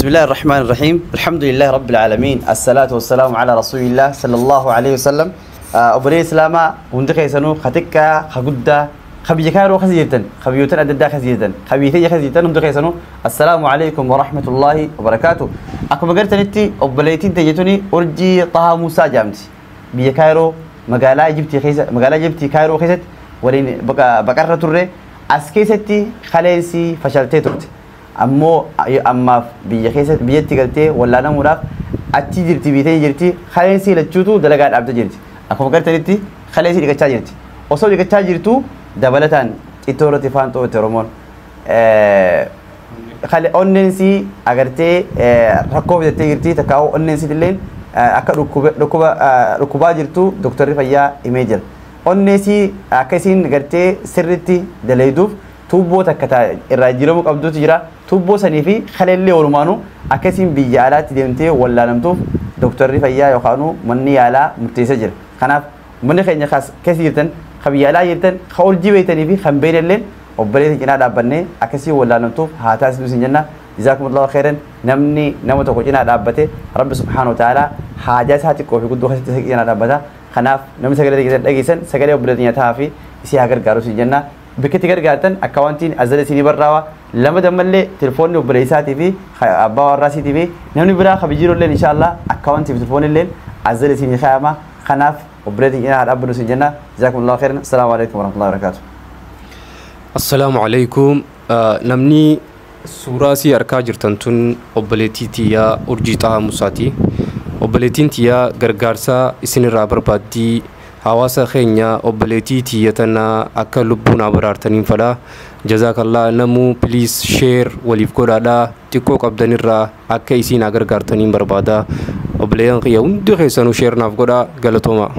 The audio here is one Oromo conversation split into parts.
بسم الله الرحمن الرحيم، الحمد لله رب العالمين، الصلاة والسلام على رسول الله صلى الله عليه وسلم. Obboleeyyan Islaamaa hundi keessanuu, ka xiqqaa ka guddaa, ka biyya Kaayiroo keessa jirtan, ka biyyoota adda addaa keessa jirtan, ka biyya keenya keessa jirtan, hundi keessanuu assalaamu alaikum wa rahmatullaahi wa barakaatu. Akkuma gartanitti obboleettiin teenya tuni Urjii Xahaa Muusaa jedhamti. Biyya Kaayiroo, magaalaa Ijiptii keessa, magaalaa Ijiptii Kaayiroo keessatti waliin baqarra turre. As keessatti kaleensi fashaltee turte. Ammoo ammaaf biyya keessatti biyyatti galtee wallaanamuudhaaf achi jirti, biitee jirti. Kaleensi lachuutu dalagaa dhaabdee jirti. Akkuma gartanitti kaleensi dhiqachaa jirti. Osoo dhiqachaa jirtu dabalataan xittoo irratti faantoo itti Oromoon. Onneensi agartee rakkoo fidattee jirti. Takkaa'uu onneensi illeen akka dhukkubaa jirtu doktorri fayyaa himee jira. Onneesii akka isiin gartee sirriitti daleeduuf tuubboo takka irraa jijjiiramuu qabdutu jira. Tuubboo sanii fi kaleellee walumaanuu akka isiin biyya alaatti deemtee wallaanamtuuf doktorri fayyaa yookaan manni yaalaa murteessee jira. Kanaaf manni keenya keessa jirtan, kan biyya alaa jirtan, kan urjii beektanii fi kan beeknelleen obboleessa cinaa dhaabbannee akkasii wallaanamtuuf haa taasisnu isin jenna. Jazaakumullahu khairan. Namni nama tokko cinaa dhaabbate Rabbi subhaanahu wa ta'ala haajaa isaa xiqqoo fi guddoo keessatti isa cinaa dhaabbata. Kanaaf namni sagalee dhageessan sagalee obboleessa nyaataa fi isii haa gargaaru isin jenna. Bakki itti gargaartan akkaawwantiin azala isinii barraawa. Lama dammallee telefoonni obboleessaatii fi abbaa warraasiitii fi namni biraa kabajjiirullee inshaallah akkaawwantii fi telefoonni illee azala isinii kaayama. Kanaaf obboleettiin cinaa haa dhaabbannu isin jenna. Jazaakumullahu khairan. Assalaamu alaikum warahmatullahi wabarakaatuh. Assalaamu alaikum. Namni suuraa asii argaa jirtan tun obboleettii tiyyaa Urjii Xahaa Musaati. Obboleettiin tiyyaa gargaarsa isinirraa barbaaddii. Hawaasa keenya, obboleettii tiyya tana akka lubbuu naa baraartaniin fadha. Jazaakallaa. Namuu please share waliif godhaadhaa. Xiqqoo qabdanirraa akka isiin haa gargaartaniin barbaada. Obboleeyyan kiyya hundi keessanuu share naaf godhaa, galatooma.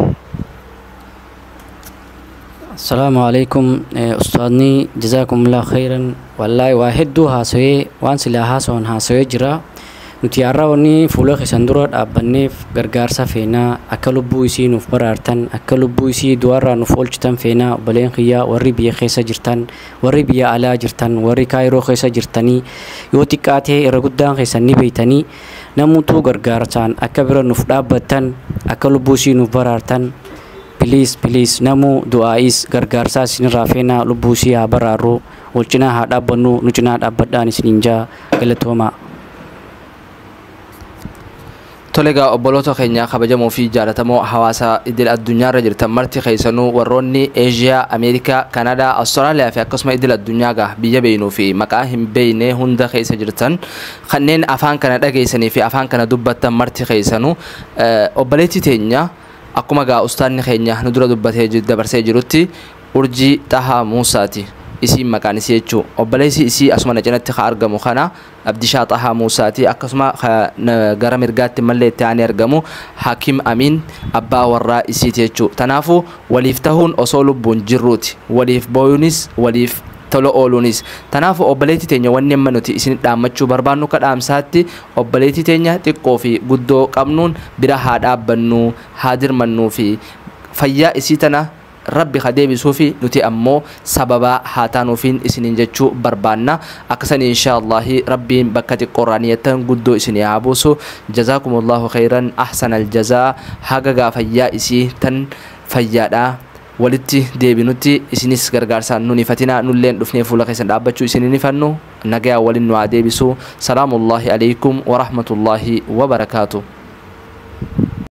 السلام عليكم. أستاذني جزاكم الله خيرا. والله واحد دو هاسوي وان سلا هاسون هاسوي جرا. Nuti har'a wanni fuula keessan dura dhaabbanneef gargaarsa feenaa. Akka lubbuu isii nuuf baraartan, akka lubbuu isii du'arraa nuuf oolchitan feenaa. Obboleen kiyyaa warri biyya keessa jirtan, warri biyya alaa jirtan, warri Kaayiroo keessa jirtanii, yoo xiqqaatee irra guddaan keessan ni beeytanii, namuutuu gargaarsaan akka bira nuuf dhaabbattan, akka lubbuu isii nuuf baraartan, please please, namuu du'aa'is gargaarsaa isinirraa feenaa. Lubbuu isii haa baraarru, wal cinaa haa dhaabbannu, nu cinaa dhaabbadhaan isiniin jaa, galatoomaa. Tole egaa, obboloota keenya kabajamoo fi jaallatamoo hawaasa idil addunyaarra jirtan marti keessanuu, warroonni Eeshiyaa, Ameerikaa, Kanadaa, Awustiraaliyaa fi akkasuma idil addunyaa gaa biyya beeynuu fi maqaa hin beeyne hunda keessa jirtan, kanneen afaan kana dhageessanii fi afaan kana dubbattan marti keessanuu, obboleettii teenya akkuma gaa ustaanni keenya nu dura dubbatee dabarsee jirutti Urjii Xahaa Muusaati isiin maqaan isii jechuu. Obboleessi isii asuma na cinatti ka argamu kana Abdishaa Xahaa Muusaati. Akkasuma gara mirgaatti mallee itti aanee argamu Hakim Amin abbaa warraa isiiti jechuu. Tanaafuu waliif tahuun osoo lubbuun jirruuti, waliif booyuunis waliif tola ooluunis. Tanaafuu obboleettii teenya wanni amma nuti isin dhaammachuu barbaannu ka dhaamsaatti, obboleettii teenya xiqqoo fi guddoo qabnuun bira haa dhaabbannu, haa dirmannuu fi fayyaa isii tana Rabbi ha deebisuu fi nuti ammoo sababaa haa taanuufiin isiniin jechuu barbaanna. Akkasanii inshaallahi Rabbiin bakka xiqqoorraa niyyattan guddoo isinii haa buusu. Jazaakumullahu khayran ahsana aljazaa. Haga gaa fayyaa isii tan fayyaadhaa walitti deebinutti isinis gargaarsaan nun ifatinaa, nulleen dhufnee fuula keessan dhaabbachuu isinin ifannu. Nagayaa waliin nu haa deebisu. Salaamullahi alaykum warahmatullaahi wabarakaatu.